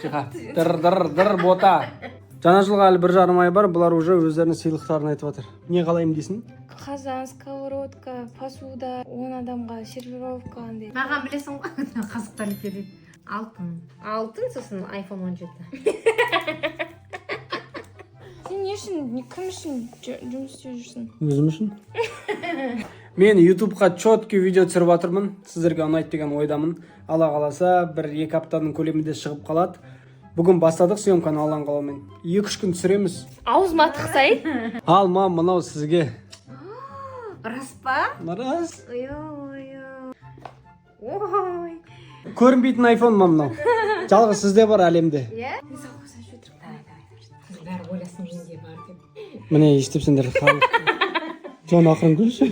Тихо. Дыр, дыр, дыр, бота. Жаңа жылға әлі 1,5 ай бар, бұлар уже өздерінің сыйлықтарын айтып жатыр. Не қалаймын дейсің? Қазан, сковородка, посуда, 10 адамға сервировка андай. Маған білесің ғой, қызықтар керек. Алтын. Алтын, сосын iPhone 17. Сен не үшін, кім үшін жұмыс істеп жүрсің? Өзім үшін. Мен ютубқа четкий видео түсіріп жатырмын. Сіздерге ұнайды деген ойдамын. Алла қаласа, 1-2 аптаның көлемінде шығып қалады. Бүгін бастадық съемканы Алланың қалауымен. 2-3 күн түсіреміз. Аузыма тықсай. Ал, мам, мынау сізге. Рас па? Рас. Ой, ой. Ой. Көрінбейтін айфон мам мынау. Жалғыз сізде бар әлемде. Иә? Давай, давай. Бәрі ойласын менде бар деп. Міне, естіп сендер халық. Жон, ақырын күлші.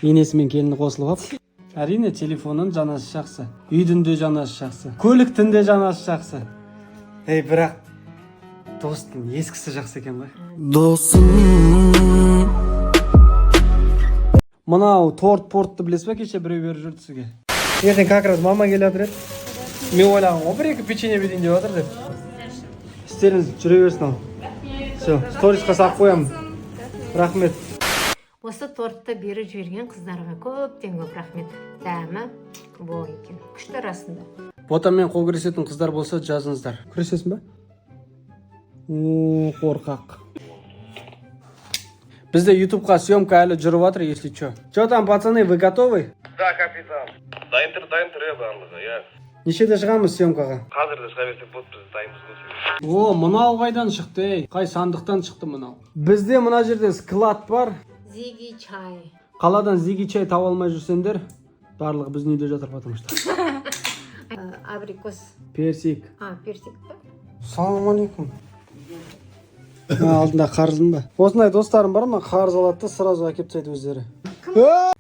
Енесі мен келіні қосылып алып. Әрине, телефонның жанасы жақсы. Үйдің де жанасы жақсы. Көліктің де жанасы жақсы. Ей, бірақ достың ескісі жақсы екен ғой. Досым. Мынау торт портты білесіз ба, кеше біреу беріп жүрді сізге. Ертең как раз мама келе жатыр еді. Мен ойлағанмын ғой, бір екі печенье берейін деп жатыр деп. Істеріңіз жүре берсін ал. Все, сторисқа салып қоямын. Рахмет. Осы тортты беріп жіберген қыздарға көптен көп рахмет. Дәмі бол екен. Күшті расында. Ботамен қол күресетін қыздар болса, жазыңыздар. Күресесің ба? О, қорқақ. Бізде ютубқа съемка әлі жүріп жатыр, если че. Че там, пацаны, вы готовы? Да, капитан. Дайын тұр, дайын тұр, иә, барлығы, иә. Нешеде шығамыз съемкаға? Қазір де шыға берсек болады, біз дайынбыз ғой сенен. О, мынау қайдан шықты, ей? Қай сандықтан шықты мынау? Бізде мына жерде склад бар. Зиги чай. Қаладан зиги чай таба алмай жүрсеңдер, барлығы біздің үйде жатыр, потому что. Абрикос. Персик. А, персик па? Салам алейкум. Алдында қарызым ба? Осындай достарым бар ма? Қарыз алады да сразу әкеліп тастайды өздері. Ей!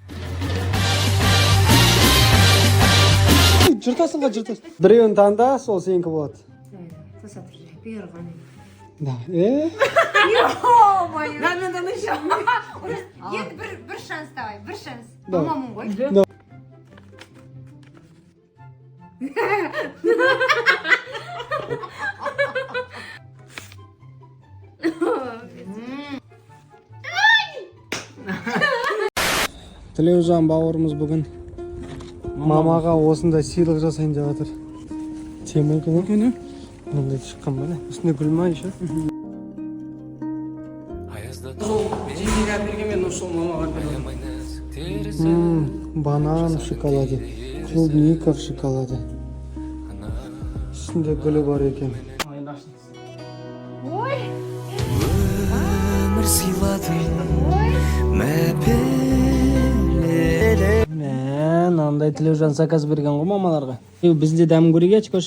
Жыртасың ғой, жыртасың. Біреуін таңда, сол сенікі болады. Тоса тұр, бері ғана. Да. Е? Енді бір шанс давай, бір шанс. Давай. Мамамын ғой. Да. Тілеужан бауырымыз бүгін мамаға осындай сыйлық жасайын деп жатыр. Тема екен, екен, мынандай шыққан ба, не? Үстінде гүл ма еще? Банан в шоколаде, клубника в шоколаде. Үстінде гүлі бар екен. Өмір сыйладың мәпелеле. Мә, мынандай Тілеужан заказ берген ғой мамаларға. Е, біз де дәмін көрейік, көш.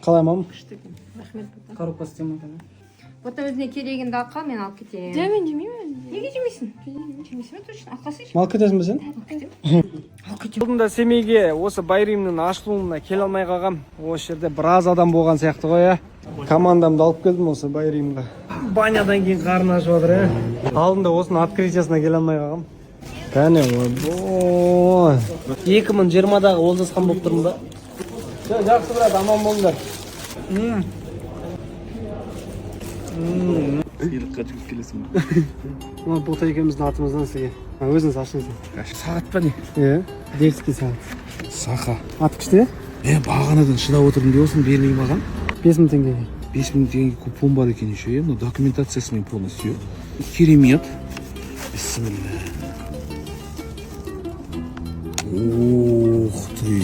Қалай, мам? Рахмет. Коробка істемей екен. Бота, өзіне керегінді алып қал, мен алып кетемін. Жа, мен жемеймін. Неге жемейсің? Жемейсің бе точно? Алып қалсайшы. Алып кетесің бе сен? Алып кетемін. Алып кетемін. Алдында Семейге осы Байримнің ашылуына келе алмай қалғам. Осы жерде біраз адам болған сияқты ғой, иә. Командамды алып келдім осы Байримға. Банядан кейін қарны ашып жатыр, иә. Алдында осының открытиясына келе алмай қалғам. Кәне, ойбой. 2020-дағы Олжасхан болып тұрмын ба? Все, жақсы, брат, аман болыңдар. Сыйлыққа жүгіріп келесің ба? Мына Бота екеуміздің атымыздан сізге. Өзіңіз ашыңыз. Сағат па, не? Иә, детский сағат. Сақа. Аты күшті, иә? Е, бағанадан шыдап отырдым деп осыны бермей маған. 5000 теңгеге. 5000 теңге купон бар екен еще, иә, мына документациясымен полностью. Керемет. Бісміллә. Ух ты.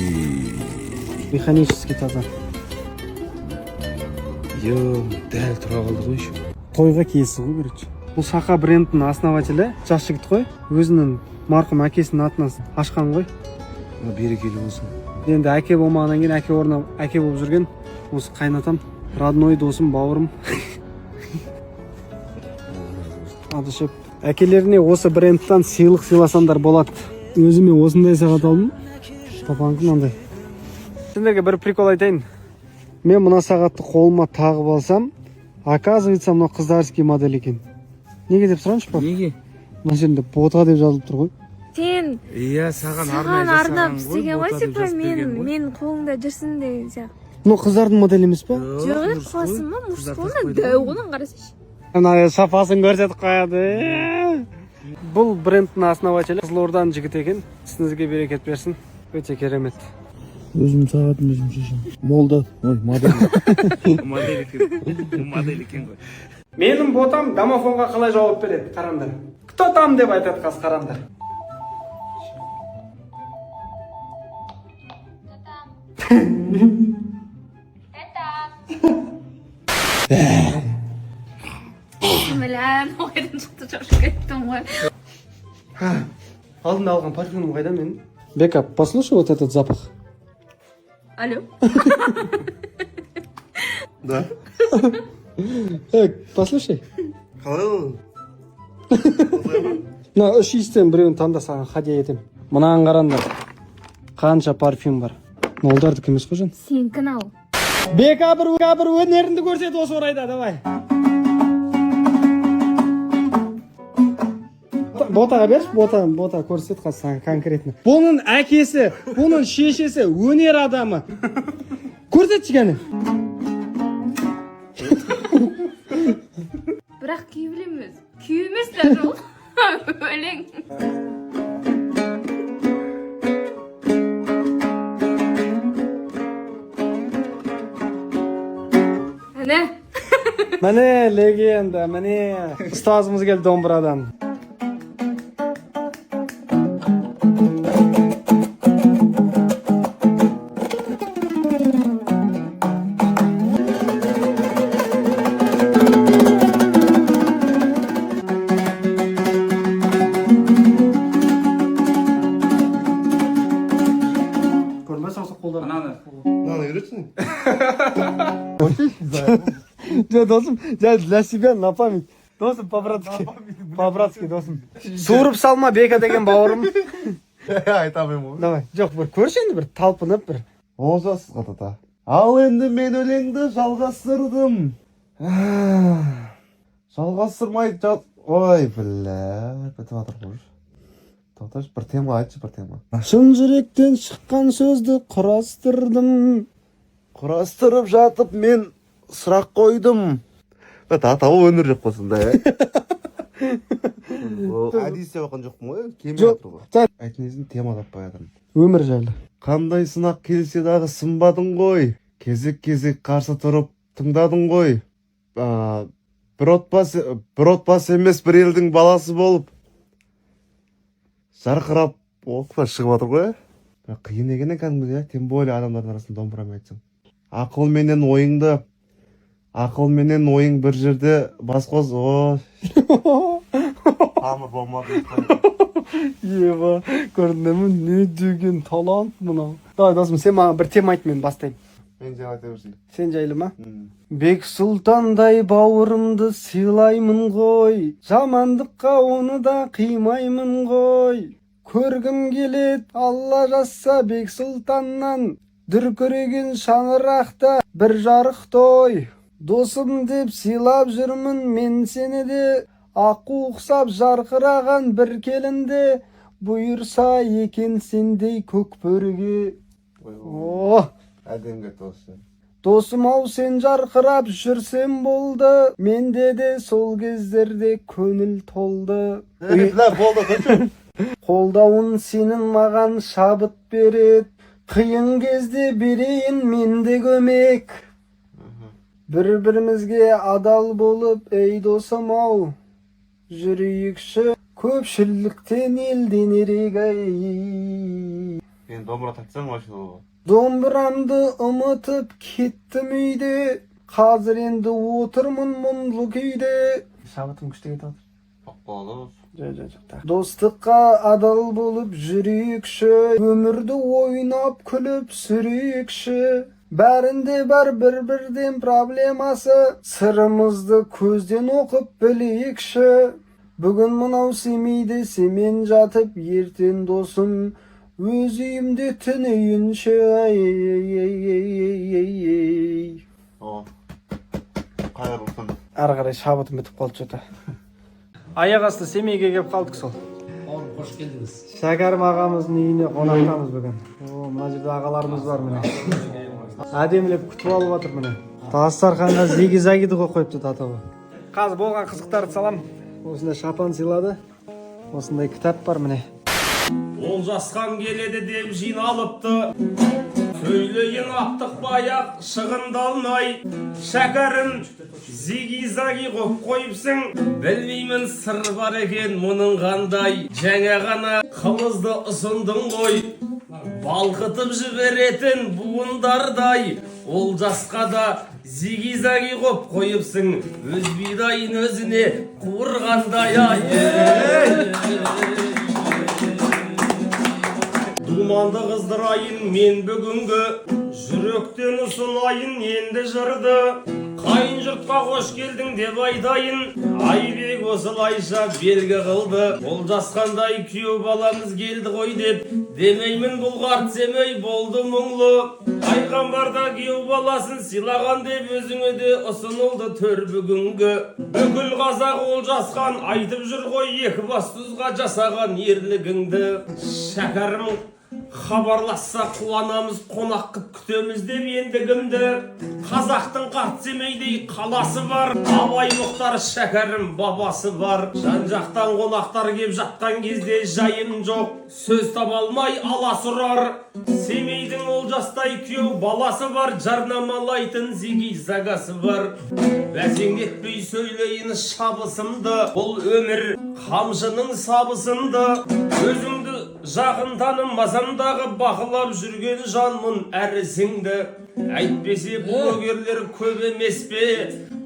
Механический таза. Е, дәл тұра қалды ғой еще. Тойға киесіз ғой, короче. Бұл Сақа брендінің основателі жас жігіт қой, өзінің марқұм әкесінің атынан ашқан ғой. Мына берекелі болсын. Енді әке болмағаннан кейін әке орнына әке болып жүрген осы қайнатам, родной досым, бауырым. Адышев әкелеріне осы брендтан сыйлық сыйласаңдар болады. Өзіме осындай сағат алдым, папанікі мынандай. Сендерге бір прикол айтайын. Мен мына сағатты қолыма тағып алсам, оказывается, мынау қыздарский модель екен. Неге деп сұраңызшы, пап. Неге? Мына жерінде «Бота» деп жазылып тұр ғой. Сен Иә, саған саған арнап жасаған істеген ғой, бота деп типа жазып мен берген ғой. Менің қолыңда жүрсін деген сияқты. Ну, қыздардың моделі емес па? Жоқ, е, Мужской. қуасың ба? Қыздар Мужской тақпайды дәу ғой. ғой, мынаны қарасайшы. Ана сапасын көрсетіп қояды. Бұл брендтің основателі Қызылорданың жігіті екен. Ісіңізге берекет берсін. Өте керемет. Өзім сағатым, өзім шешемін. Молда, ой, модель. Модель екен. Модель екен ғой. Менің ботам домофонға қалай жауап береді, қараңдар. «Кто там?» деп айтады қазір, қараңдар. Бісміллә, қайдан шықты, шошып кеттім ғой. Алдында алған парфюмім қайда менің? Бека, послушай вот этот запах. Алло. Да. Послушай. Қалай ол? Мына үш иістен біреуін таңда, саған хадия етемін. Мынаған қараңдар, қанша парфюм бар. Мына ұлдардікі емес қой, жан. Сенікін ал. Бека, бір өнеріңді көрсет осы орайда, давай. Ботаға берші, бота, бота көрсет қазір саған конкретно. Бұның әкесі, бұның шешесі өнер адамы. Көрсетші, кәне. Бірақ күй білемін өзі. Күй емес даже, ол өлең. Әне. Міне легенда, міне ұстазымыз келді домбырадан. Көрдің бе, саусақ қолдары. Ананы. Мынаны үйретсің. Жоқ, досым, жай для себя на память. Досым, по-братски. По-братски, досым. Суырып салма Бека деген бауырым. Айта алмаймын ғой. Давай. Жоқ, бір көрші енді, бір талпынып бір. Олжас қатата. Ал енді мен өлеңді жалғастырдым. Жалғастырмай жат. Ой, бля, бітіп жатыр ғой. Тоқташы, бір тема айтшы, бір тема. Шын жүректен шыққан сөзді құрастырдым. Құрастырып жатып мен сұрақ қойдым. Атауы өнер жоқ болсын да, иә? Әдейі істеп жатқан жоқпын ғой, келмей Жоқ. жатыр ғой. Жа- Айтын, тема таппай жатырмын. Өмір жайлы. Қандай сынақ келсе дағы сынбадың ғой. Кезек кезек қарсы тұрып тыңдадың ғой. Бір отбасы емес, бір елдің баласы болып жарқырап оқпа шығып жатыр ғой. Бірақ қиын екен кәдімгідей, иә, тем более адамдардың арасында домбырамен айтсаң. Ақыл менен ойың бір жерде бас қос. О, тамыр болмады. Еба, көрдің бе, не деген талант мынау. Давай, досым, сен маған бір тема айт, мен бастаймын. Мен жайлы айта берсей. Сен жайлы ма? Бек Сұлтандай бауырымды сыйлаймын ғой, жамандыққа оны да қимаймын ғой. Көргім келет, Алла жазса, Бек Сұлтаннан дүркіреген шаңырақта бір жарық той. Досым деп сыйлап жүрмін мен сені де, аққу ұқсап жарқыраған бір келінде бұйырса екен сендей көк бөріге. О! Әдемі кетті осы. Досым ау, сен жарқырап жүрсем болды, менде де сол кездерде көңіл толды. Бля, болды, қойшы. Қолдауын сенің маған шабыт беред, қиын кезде берейін мен де көмек. Бір бірімізге адал болып, ей досым ау, жүрейікші көпшіліктен елден ерек ай. Енді домбыра тартсаң, вообще болады. Домбырамды ұмытып кеттім үйде, қазір енді отырмын мұңлы күйде. Шабытым күшті кетіп жатыр. Болады осы. Жоқ, жоқ, жоқ. Достыққа адал болып жүрейікші, өмірді ойнап күліп сүрейікші. Бәрінде бар бір бірден проблемасы, сырымызды көзден оқып білейікші. Бүгін мынау Семейде семен жатып, ертең, досым, өз үйімде түнейінші. Ай, ай, ай, ай, ай, ай. О. Қайырлы түн. Ары қарай шабытым бітіп қалды че-то. Аяқ асты Семейге келіп қалдық сол. Қош келдіңіз. Шәкәрім ағамыздың үйіне қонақтамыз бүгін. О, мына жерде ағаларымыз бар, міне. Әдемілеп күтіп алып жатыр, міне. Дастарханға зиги загиді қойып қойыпты татауы. Қазір болған қызықтарды салам. Осындай шапан сыйлады. Осындай кітап бар, міне. Олжасхан келеді деп жиналыпты. Сөйлейін аптықпай-ақ, шығындалмай. Шәкәрім, зиги заги қоп қойыпсың. Білмеймін, сыр бар екен мұның қандай. Жаңа ғана қымызды ұсындың ғой. Балқытып жіберетін буындардай. Олжасқа да зиги заги қоп қойыпсың. Өз бидайын өзіне қуырғандай, ай. Думанды қыздырайын мен бүгінгі. Жүректен ұсынайын енді жырды. Қайын жұртқа қош келдің деп айтайын. Айбек осылайша белгі қылды. Олжасқандай күйеу баламыз келді ғой деп. Демеймін, бұл қарт Семей болды мұңлы. Пайғамбар да күйеу баласын сыйлаған деп, өзіңе де ұсынылды төр бүгінгі. Бүкіл қазақ Олжасқан айтып жүр ғой Екібастұзға жасаған ерлігіңді. Шәкәрім хабарласса қуанамыз, қонақ қып күтеміз деп енді кімді. Қазақтың қарт Семейдей қаласы бар, Абай, Мұхтар, Шәкәрім бабасы бар. Жан жақтан қонақтар кеп жатқан кезде жайым жоқ, сөз таба алмай аласұрар. Семейдің Олжастай күйеу баласы бар, жарнамалайтын зиги загасы бар. Бәсеңдетпей сөйлейін шабысымды, бұл өмір қамшының сабысынды. Өзіңді жақын танымасам дағы, бақылап жүрген жанмын әр ісіңді. Әйтпесе блогерлер көп емес пе?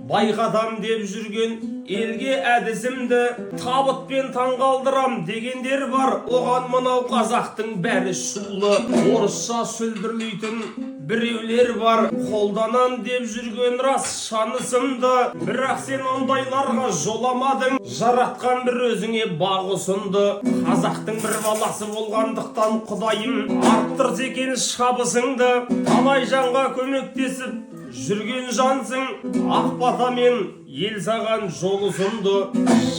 Байқатам деп жүрген елге әдісімді. Табытпен таңғалдырам дегендер бар, оған мынау қазақтың бәрі шулы. Орысша сүлдірлейтін біреулер бар, қолданам деп жүрген рас шанысымды. Бірақ сен ондайларға жоламадың, жаратқан бір өзіңе бақ ұсынды. Қазақтың бір баласы болғандықтан, құдайым арттырса екен шабысыңды. Талай жанға көмектесіп жүрген жансың, ақ батамен ел саған жол ұсынды.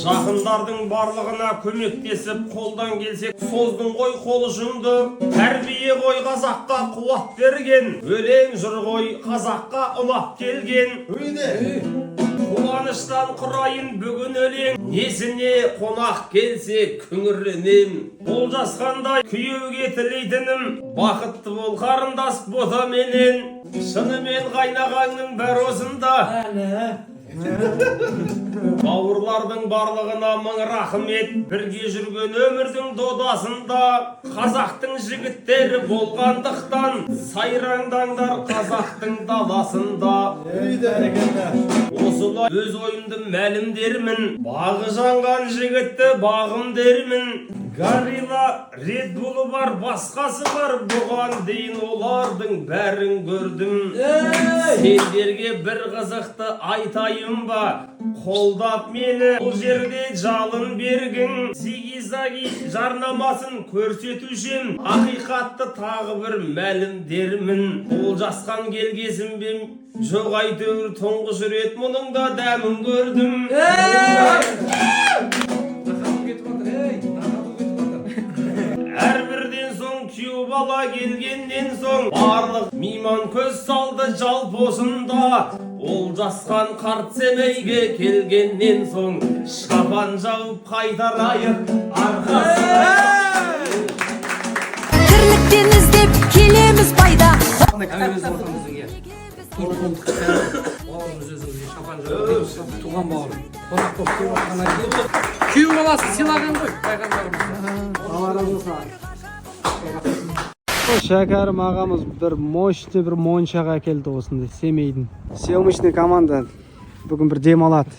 Жақындардың барлығына көмектесіп, қолдан келсе создың ғой қол ұшыңды. Тәрбие ғой қазаққа қуат берген, өлең жыр ғой қазаққа ұнап келген. Қуаныштан құрайын бүгін өлең, несіне қонақ келсе күңіренем. Олжасқандай күйеуге тілейтінім, бақытты бол қарындас ботаменен. Шынымен қайнағаңның бәрі осында. Бауырлардың барлығына мың рахмет, бірге жүрген өмірдің додасында. Қазақтың жігіттері болғандықтан, сайраңдаңдар қазақтың даласында. Осылай өз ойымды мәлімдермін, бағы жанған жігітті бағым дермін. Горилла, Ред Буллы бар, басқасы бар, бұған дейін олардың бәрін көрдім. Сендерге бір қызықты айтайын ба? Қолдап мені бұл жерде жалын бергін. Зиги заги жарнамасын көрсетушім, ақиқатты тағы бір мәлімдермін. Олжасқан келгесін бе, жоқ, әйтеуір тұңғыш рет мұның да дәмін көрдім. Нақабы кетіп жатыр, ей, нақабы кетіп жатыр. Әрбірден соң, күйеу бала келгеннен соң, барлық мейман көз салды жалпы осында. Олжасқан қарт Семейге келгеннен соң, шапан жауып қайтарайық арқасына. Тірліктен іздеп келеміз пайда. Әуез ортамыздың, иә. Төрт қондық бауырымыз өзімізге шапан жауып, туған бауырым. Қонақ болып келіп жатқаннан кейін күйеу баласы сыйлаған ғой пайғамбарымыз. Алла разы болсын. Шәкәрім ағамыз бір мощный бір моншаға әкелді осындай Семейдің. Съемочный команда бүгін бір демалады.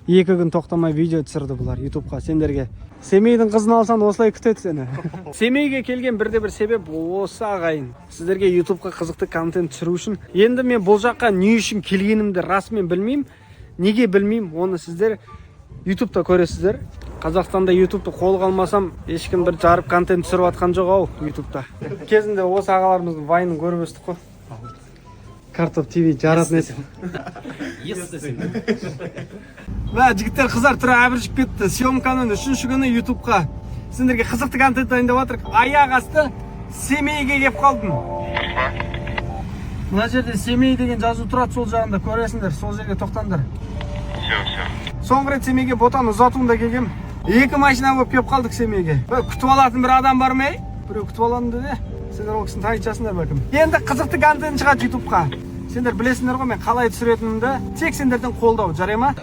2 күн тоқтамай видео түсірді бұлар ютубқа сендерге. Семейдің қызын алсаң, осылай күтеді сені. Семейге келген бірде бір себеп осы, ағайын. Сіздерге ютубқа қызықты контент түсіру үшін. Енді мен бұл жаққа не үшін келгенімді расымен білмеймін. Неге білмеймін, оны сіздер ютубта көресіздер. Қазақстанда ютубты қолға алмасам, ешкім бір жарып контент түсіріп жатқан жоқ ау ютубта. Кезінде осы ағаларымыздың вайнын көріп өстік қой. Картоп ТВ жаратын еді. Ес десең. Мә, жігіттер, қыздар, түрі әбіржіп кетті. Съемканың үшінші күні ютубқа. Сендерге қызықты контент дайындап жатырмық. Аяқ асты Семейге келіп қалдым. Мына жерде «Семей» деген жазу тұрады, сол жағында көресіңдер, сол жерге тоқтаңдар. Все, все. Соңғы рет Семейге Ботаны ұзатуында келгем. Екі машина болып келіп қалдық Семейге. Бір күтіп алатын бір адам бар ма, ей? Біреу күтіп аламын деді. Сендер ол кісіні танитын шығарсыңдар бәлкім. Енді қызықты контент шығады ютубқа. Сендер білесіңдер ғой мен қалай түсіретінімді. Тек сендерден қолдау, жарай ма?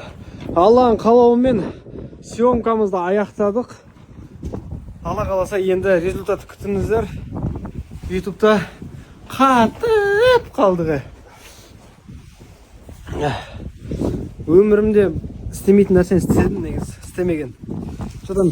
Алланың қалауымен съемкамызды аяқтадық. Алла қаласа, енді результатты күтіңіздер. Ютубта қатып қалдық. Е. Өмірімде істемейтін нәрсені істедім негізі, істемеген. Содан